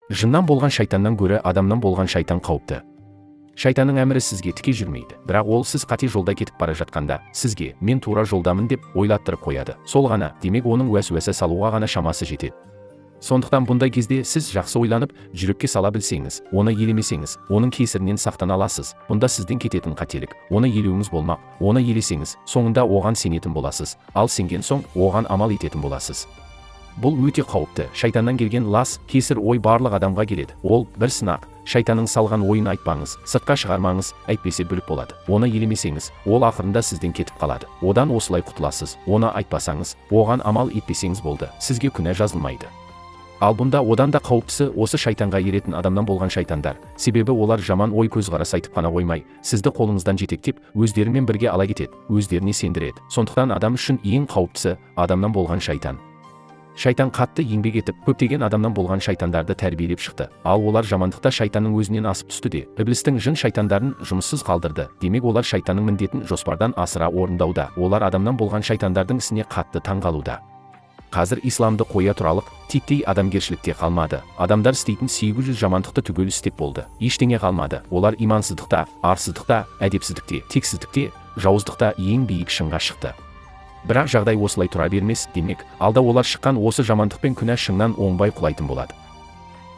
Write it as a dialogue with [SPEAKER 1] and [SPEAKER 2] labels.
[SPEAKER 1] Жыннан болған шайтаннан гөрі адамнан болған шайтан қауіпті. Шайтанның әмірі сізге тіке жүрмейді, бірақ ол сіз қате жолда кетіп бара жатқанда сізге «мен тура жолдамын» деп ойлаттырып қояды. Сол ғана. Демек, оның уәсуәсә салуға ғана шамасы жетеді. Сондықтан бұндай кезде сіз жақсы ойланып, жүрекке сала білсеңіз, оны елемесеңіз, оның кесірінен сақтана аласыз. Бұнда сізден кететін қателік оны елеуіңіз болмақ. Оны елесеңіз, соңында оған сенетін боласыз, ал сенген соң оған амал ететін боласыз. Бұл өте қауіпті. Шайтаннан келген лас, кесір ой барлық адамға келеді. Ол бір сынақ. Шайтанның салған ойын айтпаңыз, сыртқа шығармаңыз, әйтпесе бүлік болады. Оны елемесеңіз, ол ақырында сізден кетіп қалады. Одан осылай құтыласыз. Оны айтпасаңыз, оған амал етпесеңіз болды, сізге күнә жазылмайды. Ал бұнда одан да қауіптісі осы шайтанға еретін адамнан болған шайтандар. Себебі олар жаман ой, көзқарас айтып қана қоймай, сізді қолыңыздан жетектеп, өздерімен бірге ала кетеді, өздеріне сендіреді. Сондықтан адам үшін ең қауіптісі адамнан болған шайтан. Шайтан қатты еңбек етіп, көптеген адамнан болған шайтандарды тәрбиелеп шықты. Ал олар жамандықта шайтанның өзінен асып түсті де, іблістің жын шайтандарын жұмыссыз қалдырды. Демек, олар шайтанның міндетін жоспардан асыра орындауда. Олар адамнан болған шайтандардың ісіне қатты таңғалуда. Қазір исламды қоя тұралық, титтей адамгершілікте қалмады. Адамдар істейтін 800 жамандықты түгел істеп болды, ештеңе қалмады. Олар имансыздықта, арсыздықта, әдепсіздікте, тексіздікте, жауыздықта ең биік шыңға шықты. Бірақ жағдай осылай тұра бермес. Демек, алда олар шыққан осы жамандық пен күнә шыңнан оңбай құлайтын болады.